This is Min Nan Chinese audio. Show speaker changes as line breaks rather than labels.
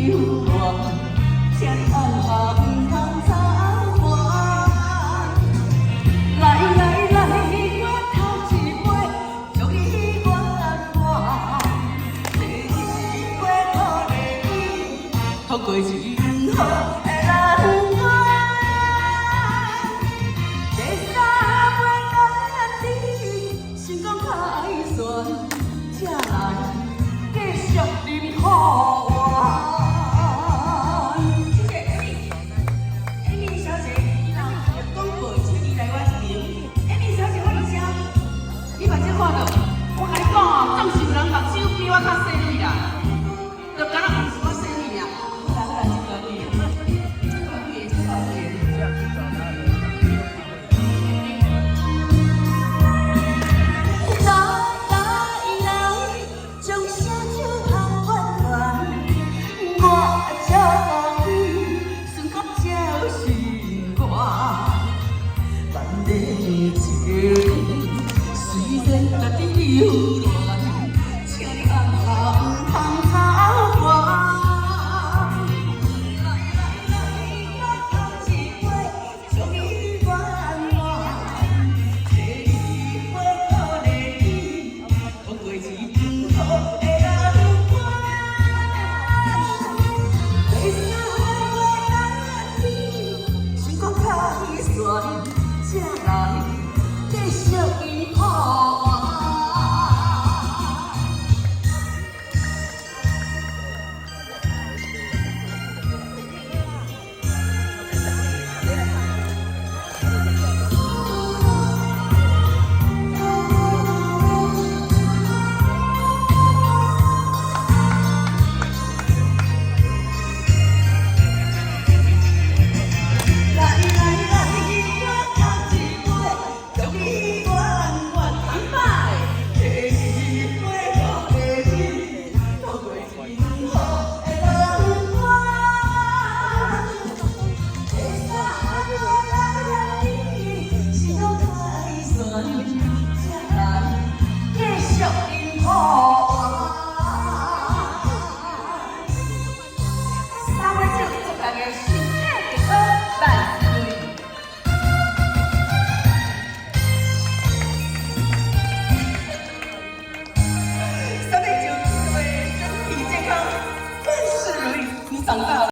留戀，請你暗下毋通走還。來來來，我頭一杯，祝你圓滿。第二杯鼓勵你，通過一好的難關。第三杯干你，成功凱旋，才來繼續啉好玩。謝謝 Amy，Amy 小姐，廣告請你來我這邊。Amy 小姐，我佇遮，你目睭看著，我共你講哦，總是有人目睭比我較細膩啦，就敢若毋是我細膩爾。好啦好啦，這個對，這個對，這個對。來來來，將寫酒通圓圓，我祝你順福照心願。萬里情，雖然家己留戀，請你暗下毋通走還。來來來，我頭一杯，祝你圓滿。第二杯鼓勵你，通過一好的難關。第三杯干你，成功凱旋，才來繼續飲好玩。來來來，我頭一杯，祝你圓滿乾杯。第二杯鼓勵你，通過一好的難關。第三杯干你，成功凱旋，才來繼續飲好玩。三杯酒，祝大家身